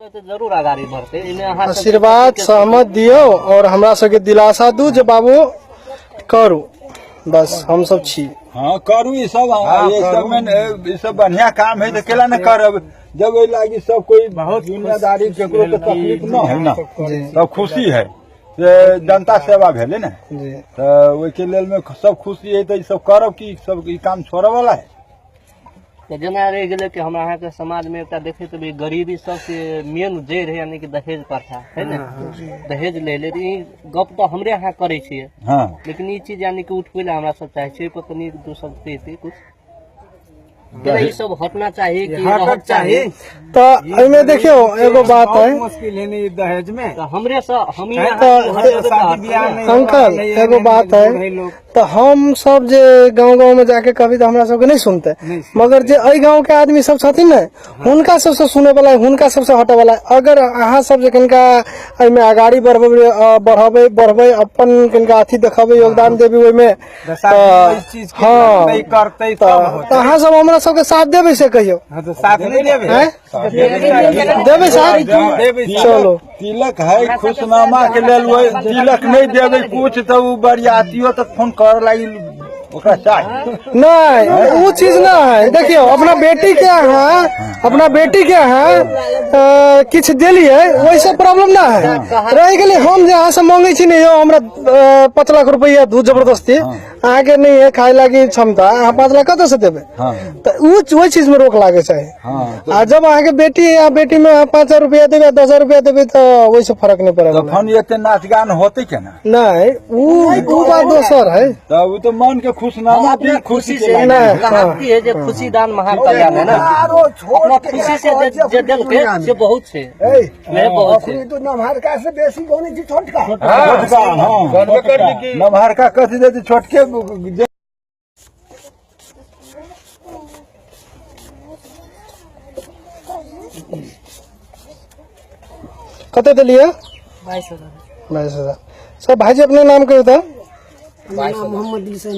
तऽ जरूर अगाड़ी बढ़तै। एहिमे अहाँ सबके आशीर्वाद सहमत दियौ और हमरा सबके दिलासा दू जे बाबू करू, बस हम सब छी। हाँ करू ई सब, हाँ, ये सब में ई सब बढ़िया काम है तो केला न करब। जब एहि लागी सब कोई बहुत दुनियादारी केकरो के तकलीफ न है ना, जी। तब खुशी है से जनता सेवा भेलै ने, जी। तऽ ओहिके लेल में सब खुशी है। तऽ ई सब करब की सब ई काम छोड़ऽ वाला है। तऽ जेना रहि गेलै कि हमरा अहाँके समाजमे एकटा देखैत हेबै गरीबी सबसे मेन जड़ि है, यानी कि दहेज प्रथा है ने, दहेज लै ले ई गप तऽ हमरे अहाँ करै छियै। हाँ। लेकिन ई चीज यानी कि उठबै लए हमरा सब चाहै छियै, ओहिपर कनि दू शब्द कहितै कुछ, जेना ई सब हटना चाही कि रहक चाही? तऽ एहिमे देखियौ एगो बात है, मुश्किल है नहीं दहेज में। तऽ हमरे से हम तऽ शादी बियाह नहीं अंकल एगो बात है, तऽ हम सब जे गांव गांव में जाके कहबी तऽ हमरा सबके नहीं सुनते, मगर जे एहि गांव के आदमी सब छथिन ने हुनका सबसे सुने वाला, हुनका सबसे हटे वाला। अगर अहाँ सब जे कनिका एहिमे अगाड़ी बढ़बै, बढ़बै बढ़बै अपन कनिका अथी देखबै, योगदान देबै ओहिमे, तऽ चीज के हाँ। नहीं करते तऽ तब तऽ अहाँ सब हमरा सबके साथ देबै से कहियौ? हाँ, तो साथ नहीं देबै। आँय? देबै साथ? देबै साथ। चलो तिलक है खुशनामा के लेल, वही तिलक नहीं देबै कुछ तऽ उ बरियातियो तक फोन कर लागी ओकरा चाही। नहीं वो चीज ना है। देखियो अपना बेटी के अहाँ, अपना बेटी के अहाँ किछु देलियै ओहिसँ प्रॉब्लम ना है। रहि गेलै हम जे अहाँ से मांगै छी ने यौ हमरा 5 लाख रुपैआ दू जबरदस्ती, अहाँके नहीं है खाय लागी क्षमता, अहाँ 5 लाख कतऽ से देबै? हाँ। तऽ ओ ओहि चीज में रोक लागे चाही। हाँ। आ जब अहाँके बेटी है, आ बेटी में अहाँ 5,000 रुपया देबै आ 10,000 रुपया देबै तऽ ओहिसँ फर्क नहीं पड़े। तऽ फोन एते नाच गान होतै केना? नहीं ऊ बात दोसर है। तऽ उ तऽ मन के खुशनामा अपना भी खुशी खुशी से के लागी। नहीं, कहावती है जे खुशी दान महाकल्याण है ना, अपना खुशी से जे देलकै से बहुत छै, वएह बहुत छै। तो नमहरका से बेसी बनै छै छोटका। छोटका, हाँ, नमहरका कथी देतै छोटके जे कते देलियै? 22,000। सब भाईजी अपने नाम कहियौ तऽ। मोहम्मद दिलशन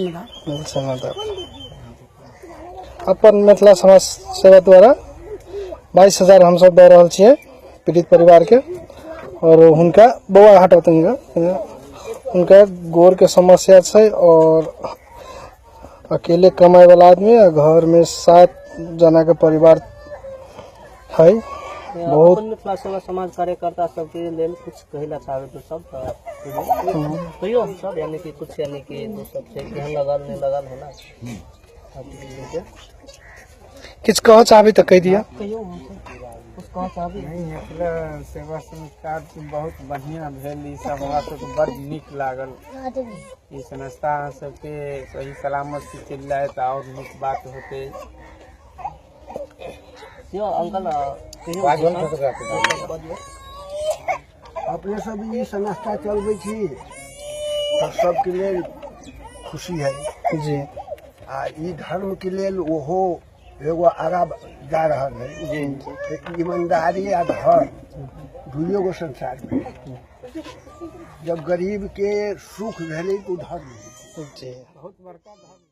मदा। अपन मिथिला समाज सेवा द्वारा 22,000 हमसब दऽ रहल छियै पीड़ित परिवार के। और हुनका बौआ हटत हुनका गोर के समस्या छै और अकेले कमाए वाला आदमी आ घर में 7 जना के परिवार है। बहुत अपन मिथिला सेवा समाज कार्यकर्ता सबके लेल कुछ कहै ला चाहबै तो सब तऽ कहियौ। हम सब यानी कि कुछ यानी कि दोस्त छै केहन लगल नहीं लगल है ना, किछु कहऽ चाहबै तऽ कहि दिअ। कहियौ। हम सब कुछ कहऽ चाहबै? नहीं, मिथिला सेवा समिति बहुत बढ़िया भेल, ई सब हमरा सबके बड़ नीक लागल। ई संस्था अहाँ सबके सही सलामत से चलि जाए तऽ और नीक बात होतै। यौ अंकल कहियौ। अपने सब ई संस्था चलबै छी तऽ सबके लेल खुशी है। जी। आ ई धर्म के लेल ओहो एगो आगा जा रहल है। ईमानदारी आ धर्म दुइयो गो संसार में जब गरीब के सुख भेलै तो धर्म। जी। बहुत बड़का धर्म।